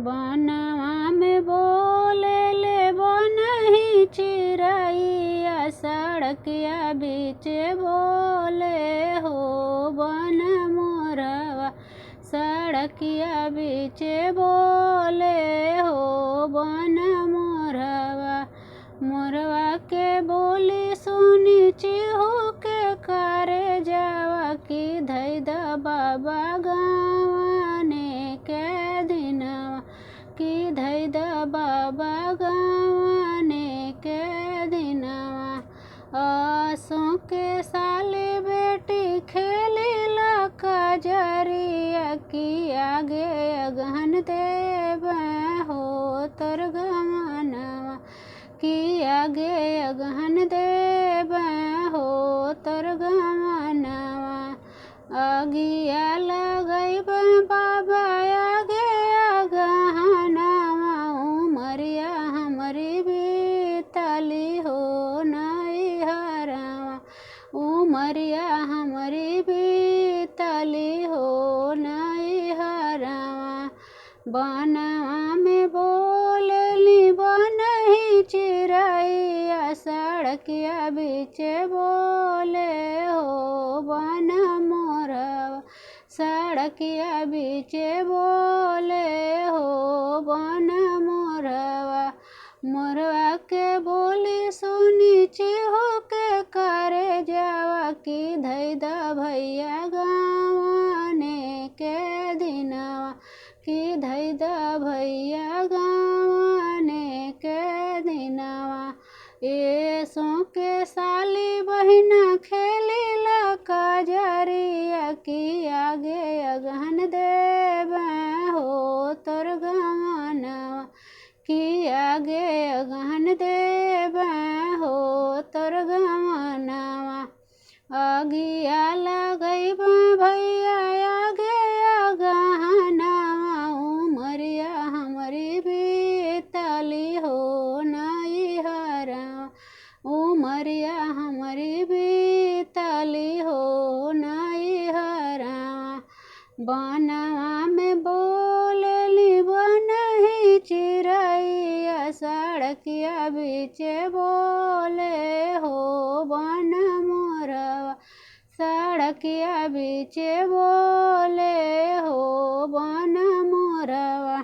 बनवा में बोले ले बनही चिरैया सड़किया बीच बोले हो बन मोरवा सड़किया बीच बोले हो बन मोरवा। मोरवा के बोली सुनी चिहू के करे जावा की धई द बाबा गवाने के दिनवा की धई द बाबा गवाने के दिनवा। आसों के साले बेटी खेले ला कजरिया की आगे अगहन देव हो तोर गवानवा की आगे अगहन देव हो तोर गवानवा। अगिया लगैब बाबा आगे अगहनवा उमरिया हमरी बीतली हो नई हरवा उमरिया हमरी बीतली हो नई हरवा। बनवा में बोलली बनही चिरैया सड़किया बीच बोले हो बन मोरवा सड़किया बीच बोले हो बन मोरवा। मोरवा के बोली सुनी चिहू के करे जावा की धई द भैया गवाने के दिनवा की धई द भैया गवाने के दिनवा। ए सो के साली बहिना खेली ला कजरिया की आगे अगहन देव हो तोर गवानवा की आगे अगहन देव हो तोर गवानवा। अगिया लगैब भैया आगे अगहनवा उमरिया हमरी बीतली हो नई हरवा उमरिया हमरी बीतली हो नई हरवा। बनवा में बोलली बनही चिरैया सड़किया बीच बोले हो बन मोरवा सड़किया बीच बोले हो बन मोरवा।